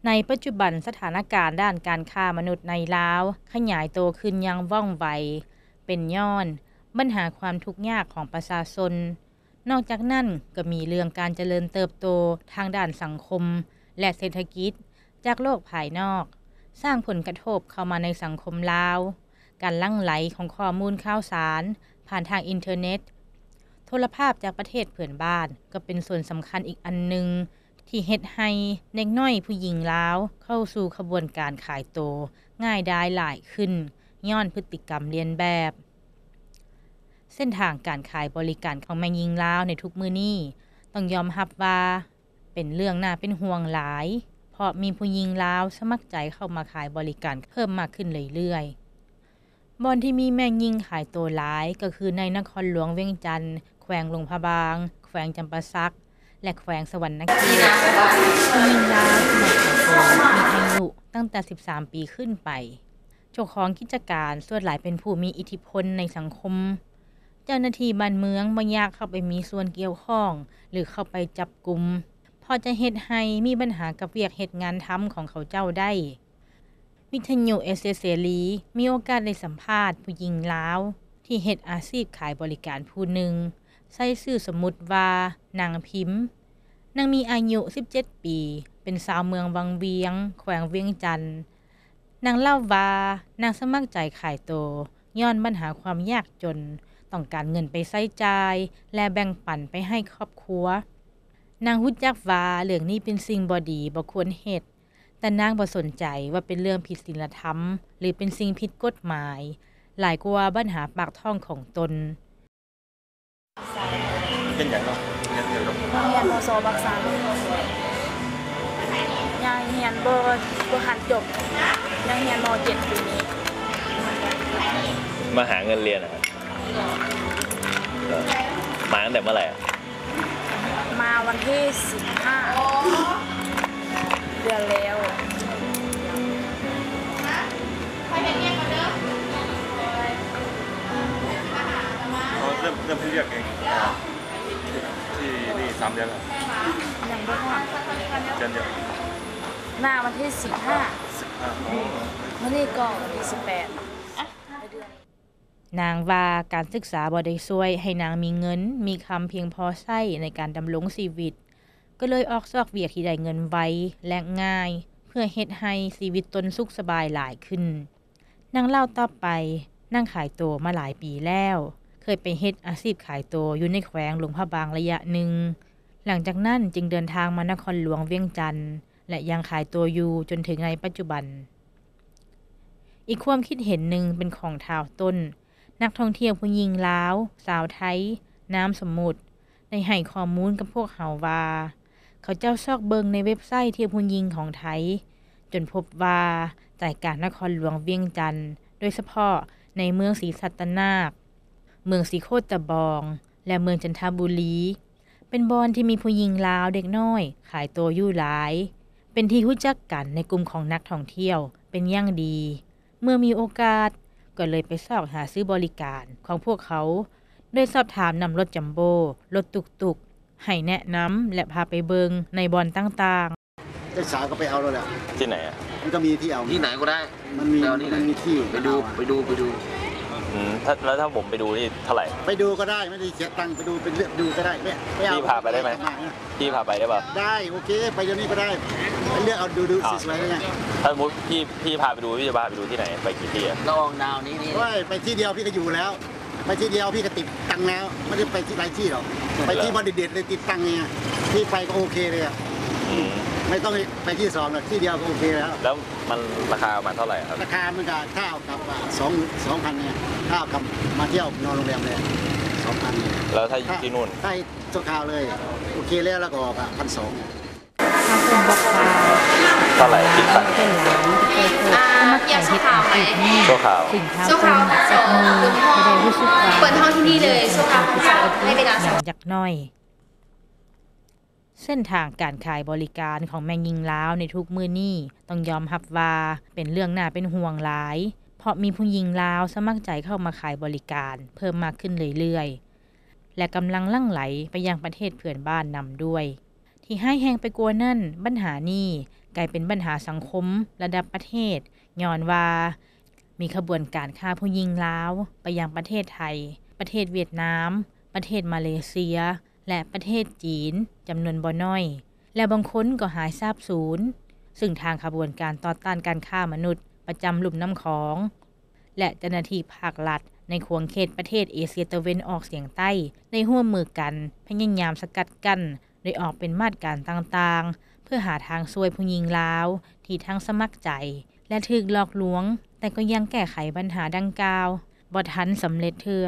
ໃນປັດຈຸບັນ, ສະຖານະການດ້ານການຄ້າມະນຸດໃນລາວຂະຫຍາຍໂຕຂຶ້ນຢ່າງວ່ອງໄວ, ເປັນຍ້ອນບັນຫາຄວາມທຸກຍາກຂອງປະຊາຊົນ. ນອກຈາກນັ້ນ, ກໍມີເລື່ອງການຈະເລີນເຕີບໂຕທາງດ້ານສັງຄົມ ແລະ ເສດຖະກິດຈາກໂລກພາຍນອກ ສ້າງຜົນກະທົບເຂົ້າມາໃນສັງຄົມລາວ. ການຫຼັ່ງໄຫຼຂອງຂໍ້ມູນຂ່າວສານຜ່ານທາງອິນເຕີເນັດ, ໂທລະພາບຈາກປະເທດເພື່ອນບ້ານ ກໍເປັນສ່ວນສຳຄັນອີກອັນໜຶ່ງ ທີ່ເຮັດໃຫ້ເດັກນ້ອຍຜູ້ຍິງລາວເຂົ້າສູ່ຂະບວນການຂາຍໂຕງ່າຍດາຍຫຼາຍຂຶ້ນ ຍ້ອນພຶດຕິກຳລຽນແບບ. ເສັ້ນທາງການຂາຍບໍລິການຂອງແມ່ຍິງລາວໃນທຸກມື້ນີ້ ຕ້ອງຍອມຮັບວ່າເປັນເລື່ອງໜ້າເປັນຫ່ວງຫຼາຍ, ເພາະມີຜູ້ຍິງລາວສະໝັກໃຈເຂົ້າມາຂາຍບໍລິການເພີ່ມມາກຂຶ້ນເລື້ອຍໆ. ບ່ອນທີ່ມີແມ່ຍິງຂາຍໂຕຫຼາຍກໍຄືໃນນະຄອນຫຼວງວຽງຈັນ, ແຂວງຫຼວງພະບາງ, ແຂວງຈຳປາສັກ ແລະ ແຂວງສະຫວັນນະເຂດ. ຜູ້ຍິງລາວທີ່ມາຂາຍໂຕມີອາຍຸຕັ້ງແຕ່ສິບສາມປີຂຶ້ນໄປ. ເຈົ້າຂອງກິດຈະການສ່ວນຫຼາຍເປັນຜູ້ມີອິດທິພົນໃນສັງຄົມ. ເຈົ້າໜ້າທີ່ບ້ານເມືອງບໍ່ຢາກເຂົ້າໄປມີສ່ວນກ່ຽວຂ້ອງ ຫຼື ເຂົ້າໄປຈັບກຸມ, ເພາະຈະເຮັດໃຫ້ມີບັນຫາກັບວຽກເຮັດງານທຳຂອງເຂົາເຈົ້າໄດ້. ວິທະຍຸເອເຊຍເສລີມີໂອກາດໄດ້ສຳພາດຜູ້ຍິງລາວທີ່ເຮັດອາຊີບຂາຍບໍລິການຜູ້ໜຶ່ງ, ໃຊ້ຊື່ສົມມຸດວ່ານາງພິມ. ນາງມີອາຍຸສິບເຈັດປີ, ເປັນຊາວເມືອງວັງວຽງ, ແຂວງວຽງຈັນ. ນາງເລົ່າວ່ານາງສະໝັກໃຈຂາຍໂຕຍ້ອນບັນຫາຄວາມຍາກຈົນ, ຕ້ອງການເງິນໄປໃຊ້ຈ່າຍ ແລະ ແບ່ງປັນໄປໃຫ້ຄອບຄົວ. ນາງຮູ້ຈັກວ່າເລື່ອງນີ້ເປັນສິ່ງບໍ່ດີ, ບໍ່ຄວນເຮັດ, ແຕ່ນາງບໍ່ສົນໃຈວ່າເປັນເລື່ອງຜິດສິນລະທຳ ຫຼື ເປັນສິ່ງຜິດກົດໝາຍ, ຫຼາຍກວ່າບັນຫາປາກທ້ອງຂອງຕົນ. ເຮັດຫຍັງເນາະ? ຮຽນຢູ່ ຮຽນ ມສ ປາກຊາງ. ຍັງຮຽນບໍ່ ບໍ່ທັນຈົບ, ຍັງຮຽນ ມ.ເຈັດ ປີນີ້. ມາຫາເງິນຮຽນນະ? ເອີ ມາຕັ້ງແຕ່ເມື່ອໃດອະ? ມາວັນທີສິບຫ້າ ເດືອນແລ້ວ. ເຮົາເລີ່ມ ເລີ່ມເຮັດວຽກນີ້ ທີ່ນີ້ສາມເດືອນແລ້ວ. ຍັງບໍ່ຮອດ ເດືອນດຽວ. ມາວັນທີສິບຫ້າ ສິບຫ້າ ອໍ ມື້ນີ້ກໍວັນທີສິບແປດ. ນາງວ່າການສຶກສາບໍ່ໄດ້ຊ່ວຍໃຫ້ນາງມີເງິນມີຄຳພຽງພໍໃຊ້ໃນການດຳລົງຊີວິດ, ກໍເລີຍອອກຊອກວຽກທີ່ໄດ້ເງິນໄວ ແລະ ງ່າຍ ເພື່ອເຮັດໃຫ້ຊີວິດຕົນສຸກສະບາຍຫຼາຍຂຶ້ນ. ນາງເລົ່າຕໍ່ໄປ, ນາງຂາຍໂຕມາຫຼາຍປີແລ້ວ, ເຄີຍໄປເຮັດອາຊີບຂາຍໂຕຢູ່ໃນແຂວງຫຼວງພະບາງໄລຍະໜຶ່ງ, ຫຼັງຈາກນັ້ນຈຶ່ງເດີນທາງມານະຄອນຫຼວງວຽງຈັນ ແລະ ຍັງຂາຍໂຕຢູ່ຈົນເຖິງໃນປັດຈຸບັນ. ອີກຄວາມຄິດເຫັນໜຶ່ງເປັນຂອງທ້າວຕົ້ນ, ນັກທ່ອງທ່ຽວຜູ້ຍິງລາວ ຊາວໄທ ນາມສົມມຸດ ໄດ້ໃຫ້ຂໍ້ມູນກັບພວກເຮົາວ່າ ເຂົາເຈົ້າຊອກເບິ່ງໃນເວັບໄຊທ່ຽວຜູ້ຍິງຂອງໄທ ຈົນພົບວ່າໃຈກາງນະຄອນຫຼວງວຽງຈັນ, ໂດຍສະເພາະໃນເມືອງສີສັດຕະນາກ, ເມືອງສີໂຄດຕະບອງ ແລະ ເມືອງຈັນທະບູລີ ເປັນບ່ອນທີ່ມີຜູ້ຍິງລາວເດັກນ້ອຍຂາຍໂຕຢູ່ຫຼາຍ, ເປັນທີ່ຮູ້ຈັກກັນໃນກຸ່ມຂອງນັກທ່ອງທ່ຽວເປັນຢ່າງດີ. ເມື່ອມີໂອກາດກໍເລີຍໄປຊອກຫາຊື້ບໍລິການຂອງພວກເຂົາ, ໂດຍສອບຖາມນຳລົດຈຳໂບ້, ລົດຕຸກໆ, ໃຫ້ແນະນຳ ແລະ ພາໄປເບິ່ງໃນບ່ອນຕ່າງໆ. ເຈົ້າສາວກໍໄປເອົາໂລດແຫຼະ. ທີ່ໄຫນອະ? ມັນກໍມີທີ່ເອົາ. ທີ່ໄຫນກໍໄດ້. ມັນມີ ໄປເອົາທີ່ໄຫນ? ມັນມີທີ່ ໄປດູ ໄປດູ ໄປດູ. ອືມ ຖ້າ ແລ້ວຖ້າຜົມໄປດູນີ້ເທົ່າໃດ? ໄປດູກໍໄດ້ ໄມ່ໄດ້ເສຍຕັງ, ໄປດູ ໄປເລືອກດູກໍໄດ້. ໄປ ໄປເອົາ. ພີ່ພາໄປໄດ້ໄໝ? ພີ່ພາໄປໄດ້ເປາະ? ໄດ້ ໂອເຄ ໄປດຽວນີ້ກໍໄດ້. ໄປເລືອກເອົາດູໆ ອ້າວ ສວຍໆ ເລີຍນະ. ຖ້າສົມມຸດ ພີ່ ພີ່ພາໄປດູ ພີ່ຈະພາໄປດູທີ່ໄຫນ? ໄປກີ່ທີ່ອະ? ລະອອງດາວນີ້ ນີ້. ໂອ້ຍ ໄປທີ່ດຽວ ພີ່ກໍຢູ່ແລ້ວ. ໄປທີ່ດຽວ ພີ່ກໍຕິດຕັງແລ້ວ, ໄມ່ໄດ້ໄປທີ່ຫຼາຍທີ່ດອກ. ໄປທີ່ບໍ່ໄດ້ເດັດເລີຍ ຕິດຕັງນີ້ ພີ່ໄປກໍໂອເຄເລີຍອະ. ອືມ ໄມ່ຕ້ອງໄປທີ່ສອງດອກ, ທີ່ດຽວກໍໂອເຄແລ້ວ. ແລ້ວມັນລາຄາປະມານເທົ່າໃດອະຄັບ? ລາຄາມັນກໍຖ້າເອົາກັບອະ ສອງ ສອງພັນນີ້, ຖ້າເອົາກັບມາທ່ຽວນອນໂຮງແຮມເລີຍ ສອງພັນ. ແລ້ວຖ້າຢູ່ທີ່ນູ້ນ? ຖ້າ ຊົ່ວຄາວເລີຍ ໂອເຄແລ້ວ ແລ້ວກໍອອກອະ ພັນສອງ. ທາງຄົນບອກວ່າ ເທົ່າໃດ? ສິບພັນ. ອາ ສະໝັກໃຈເຮັດອາຊີບນີ້. ຊົ່ວຄາວ. ຊຶ່ງທາງຄົນຈັບມືກໍໄດ້ຮູ້ສຶກວ່າ ເປີດຫ້ອງທີ່ນີ້ເລີຍ ຊົ່ວຄາວ ໃຫ້ເວລາ ຢ່າງຈັກໜ້ອຍ. ເສັ້ນທາງການຂາຍບໍລິການຂອງແມ່ຍິງລາວໃນທຸກມື້ນີ້ ຕ້ອງຍອມຮັບວ່າເປັນເລື່ອງໜ້າເປັນຫ່ວງຫຼາຍ, ເພາະມີຜູ້ຍິງລາວສະໝັກໃຈເຂົ້າມາຂາຍບໍລິການເພີ່ມມາກຂຶ້ນເລື້ອຍໆ ແລະ ກຳລັງຫຼັ່ງໄຫຼໄປຍັງປະເທດເພື່ອນບ້ານນຳດ້ວຍ. ເທ ທີ່ຮ້າຍແຮງໄປກວ່ານັ້ນ, ບັນຫານີ້ກາຍເປັນບັນຫາສັງຄົມລະດັບປະເທດ ຍ້ອນວ່າມີຂະບວນການຄ້າຜູ້ຍິງລາວໄປຍັງປະເທດໄທ, ປະເທດຫວຽດນາມ, ປະເທດມາເລເຊຍ ແລະ ປະເທດຈີນ ຈຳນວນບໍ່ໜ້ອຍ ແລະ ບາງຄົນກໍຫາຍສາບສູນ, ຊຶ່ງທາງຂະບວນການຕໍ່ຕ້ານການຄ້າມະນຸດປະຈຳລຸ່ມນ້ຳຂອງ ແລະ ເຈົ້າໜ້າທີ່ພາກລັດໃນຂົງເຂດປະເທດເອເຊຍຕາເວັນອອກສຽງໃຕ້ ໄດ້ຮ່ວມມືກັນພະຍາຍາມສະກັດກັ້ນ ໂດຍອອກເປັນມາດການຕ່າງໆ ເພື່ອຫາທາງຊ່ວຍຜູ້ຍິງລາວທີ່ທັງສະໝັກໃຈ ແລະ ຖືກຫຼອກລວງ, ແຕ່ກໍຍັງແກ້ໄຂບັນຫາດັ່ງກ່າວບໍ່ທັນສຳເລັດເທື່ອ.